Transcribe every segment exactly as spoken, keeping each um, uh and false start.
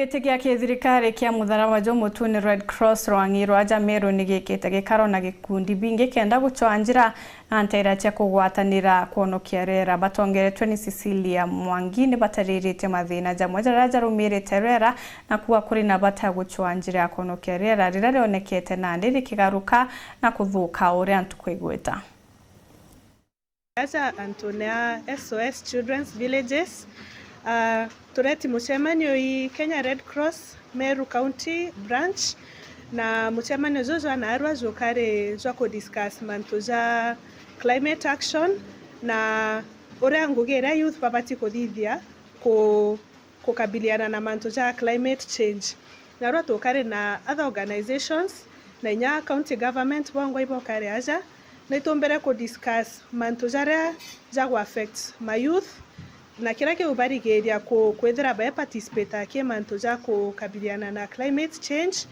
Giti gia kithirikari kia Mutharaba Jumutune, Red Cross, rwang'i rwa aja Meru ni gikite gikaro na gikundi bingi kenda gucwa njira na nteera cia kugwatanira kwonokia riera. Batongeretwe ni Cecilia Mwangi, ni batariritie mathina jamwe jaria jarumirite riera na kuuga kuri na bata ya gucwa njira ya kwonokia riera riria rionekete nandi rikigaruka na kuthuka uria ntuku igwita. Aja antune a S O S Children's Villages, ah, tureti mucemanio i Kenya Red Cross Meru County Branch, na mucemanio juju jwa naarua jukari jwa ku discuss mantu ja climate action na uria ngugi iria youth babati kuthithia ku kukabiliana na mantu ja climate change. Narua tukari na other organizations na inya county government bongwa ibokari aja, na itumbire ku discuss mantu jaria jagu affect ma youth na kiria kiubarigiria ku-, kwithira be participate ki mantu ja kukabiliana na climate change.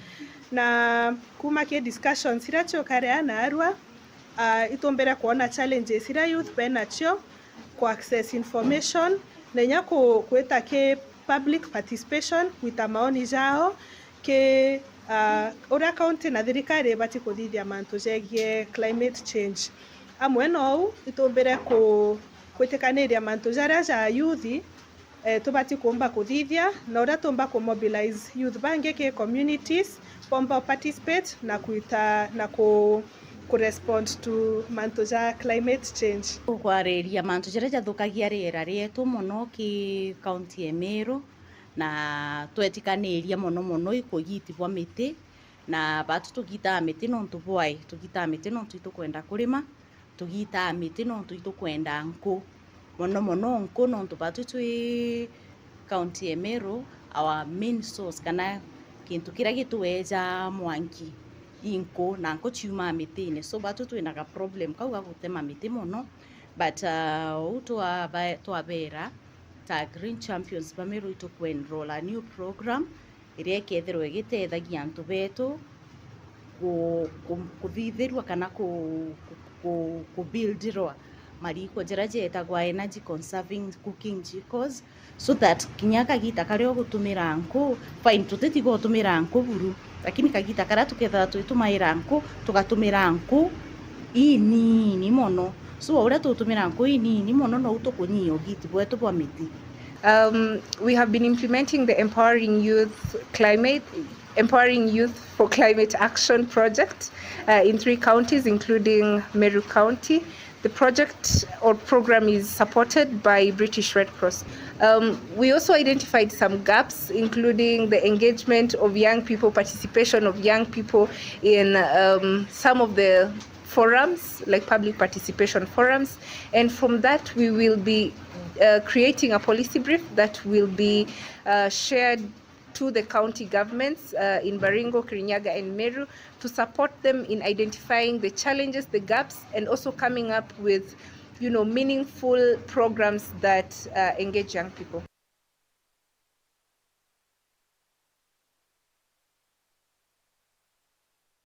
Na kuma ki discussions iria ciukari aa naarua, ah, itumbire kwona challenges iria youth benacio, ku access information, na inya ku-, kwita ki public participation, kwita maoni jao ki, ah, uria county na thirikari ibati kuthithia mantu jegie climate change. Amwe nou, itumbire ku-, kwitikaniria mantu jaria ja youth, eh, tubati kuumba kuthithia, na uria tuumba ku mobilize youth bangi ki communities, bomba participate na kwita, na ku, ku respond to mantu ja climate change. Tukwariria mantu jaria jathukagia riera rietu mono ki county ya Meru, na twetikaniria mono mono i kugiti bwa miti, na batu tugitaa miti nontu bwai, tugitaa miti nontu itukwenda kurima, tugitaa miti nontu itukwenda nku. Mono mono nku, nontu batu twi county ya Meru, our main source kana kintu kiria gitueja mwanki i nku, na nku ciumaa mitine. So batu twina ga problem kau ga gutema miti mono, but, uh, uu twabe-, twabera ta Green Champions ba Meru ituku enroll a new program iria ikethirwa igitethagia antu betu ku-, ku-, kuthithirwa kana ku-, ku-, ku-, kubuildirwa mariiko jaria jetagwa energy conserving cooking jikos, so that kinya kagita karia ugutumira nku, fine, tutitiga utumira nku buru, lakini kagita karia tukethirwa twitumaira nku, tugatumira nku inini mono. So, uria tutumira nku inini mono, nou tukunyia ugiti bwetu bwa miti. Um, we have been implementing the Empowering Youth Climate, Empowering Youth for Climate Action project, uh, in three counties, including Meru County. The project or program is supported by British Red Cross. Um, we also identified some gaps, including the engagement of young people, participation of young people in, um, some of the forums, like public participation forums. And from that, we will be, uh, creating a policy brief that will be, uh, shared to the county governments, uh, in Baringo, Kirinyaga, and Meru to support them in identifying the challenges, the gaps, and also coming up with, you know, meaningful programs that, uh, engage young people.